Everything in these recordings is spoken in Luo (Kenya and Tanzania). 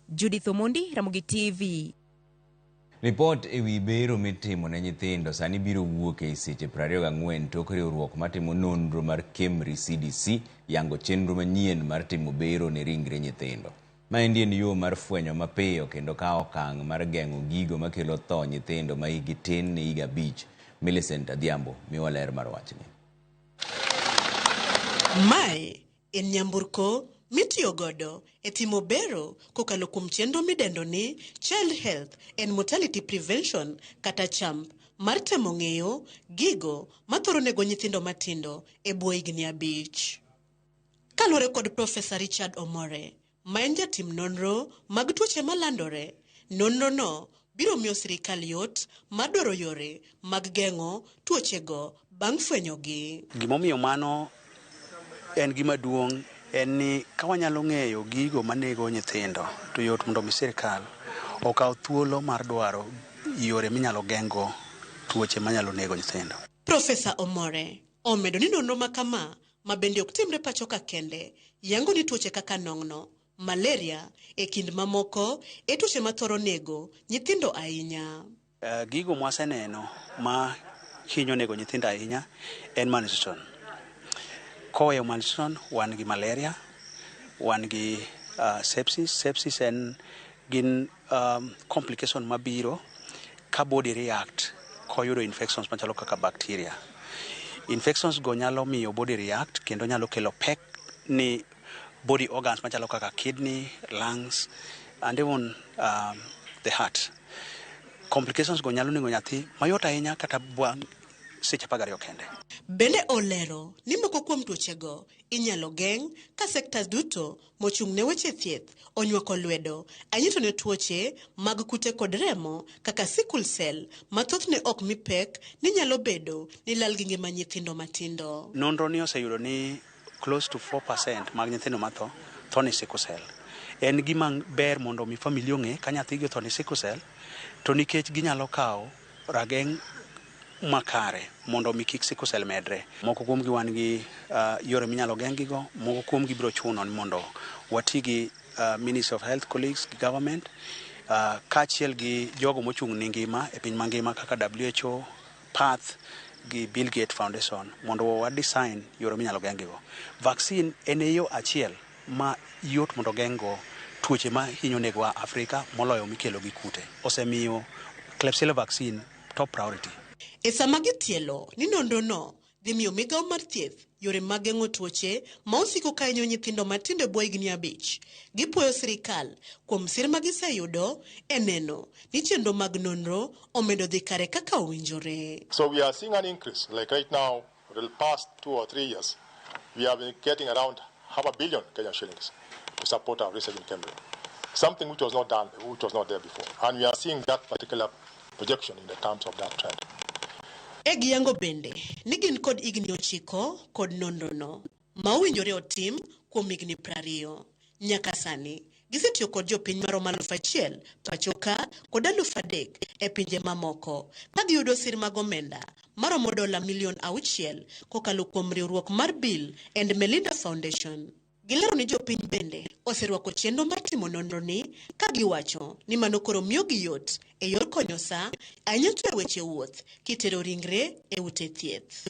Judith Omondi, Ramogi TV. Ripot e wi bero mitimo ne nyithindo sani biro wuok e seche 24 tok riwruok matimo nonro mar KEMRI CDC yango chenro manyien mar timo bero ne ringre nyithindo. Maendi en yo mar fwenyo mapiyo kendo kawo okang' mar geng'o gigo makelo tho nyithindo ma hikgi tin ne higa 5. Millicent Adhiambo miwa ler mar wachni. Mae en nyamburko mitiyo godo e timo bero kokalo kuom chenro midendo ni Child Health and Mortality Prevention kata CHAMP mar temo ng'eyo gigo mathoro nego nyithindo matindo e bwo higni 5. Kaluwore kod Profesa Richard Omore, ma en jatim nonro mag tuoche malandore, nonro no biro miyo sirikal yot mar dwaro yore mag geng'o tuochego bang' fwenyogi. Gimomiyo mano en gima duong' en ni ka wanyalo ng'eyo gigo manego nyithindo to yot mondo mi sirikal okaw thuolo mar dwaro yore minyalo geng'go tuoche manyalo nego nyithindo. Profesa Omore omedo ni nonro ma kama ma bende ok timre pacho ka kende yango ni tuoche kaka nong'no, malaria e kind mamoko e tuoche mathoro nego nyithindo ahinya. Gigo mwaseneno ma hinyo nego nyithindo ahinya en malnutrition. Koweyo malnutrition, wan gi malaria, wan gi sepsis. Sepsis en gin complication mabiro ka body react koyudo infections machalo kaka bacteria. Infections go nyalo miyo body react kendo nyalo kelo pek ni body organs machalo kaka kidney, lungs and even the heart. Complications go nyalo nego nyathi mayot ahinya kata bang' seche 12 kende. Bende olero ni moko kuom tuochego inyalo geng' ka sectors duto mochung' ne weche thieth onywako lwedo ahinya to ne tuoche mag kute kod remo kaka sickle cell ma thothne ok mi pek ni nyalo bedo ni lal gi ngima nyithindo matindo. Nonro ni oseyudo ni close to 4% mag nyithindo matho tho ni sickle cell. En gima ber mondo mi familia ong'e ka nyathigi otho ni sickle cell to nikech ginyalo kawo rageng' makare mondo mi kik sickle cell medre. Moko kuom gi wan gi yore minyalo geng' gigo, moko kuom gi biro chuno ni mondo wati gi Ministry of Health colleagues gi government kaachiel gi jogo mochung' ne ngima e piny mangima kaka WHO, PATH gi Bill Gates Foundation mondo wa design yore minyalo geng' gigo. Vaccine en e yo achiel ma yot mondo geng' go tuoche ma hinyo negowa Afrika moloyo mikelo gi kute. Osemiyo Klebsiella vaccine top priority. E sama gitielo ni nonro no dhi miyo migawo mar thieth yore mag geng'o tuoche ma osiko ka hinyo nyithindo matindo e bwo higni 5. Gipuoyo sirikal kuom sir ma giseyudo e neno ni chenro mag nonro omedo dhi kare kaka owinjore. So we are seeing an increase, like right now, for the past 2 or 3 years, we have been getting around half a billion Kenyan shillings to support our research in KEMRI. Something which was not done, which was not there before. And we are seeing that particular projection in the terms of that trend. E giyango bende ni gin kod higni 9 kod nonro no ma owinjore otim kuom higni 20. Nyaka sani gisetiyo kod jopiny maromo 1000 pacho ka kod 3000 e pinje mamoko ka giyudo sir mag omenda maromo dola milion 6 kokalo kuom riwruok mar Bill and Melinda Foundation. Gilero ni jopiny bende oserwako chenro mar timo nonro ni ka giwacho ni mano koro miyogi yot e yor konyo sa ahinya to e weche wuoth kitero ringre e ute thieth.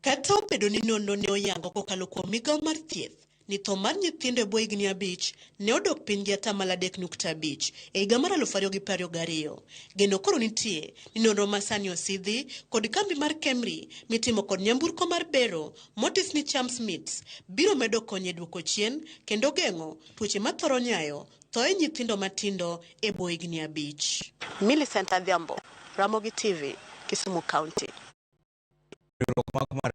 Kata obedo ni nonro ne oyango kokalo kuom migawo mar thieth ni tho mar nyithindo e bwo higni 5 ne odok piny gi 3.5% e higa mar 2022. Geno koro nitie ni nonro ma sani osidhi kod kambi mar KEMRI mitimo kod nyamburko mar bero motis ni CHAMS Meets biro medo konyo e duoko chien kendo geng'o tuoche mathoro nyayo thoe nyithindo matindo e bwo higni 5. Millicent Adhiambo, Ramogi TV, Kisumu County. Riwruok mar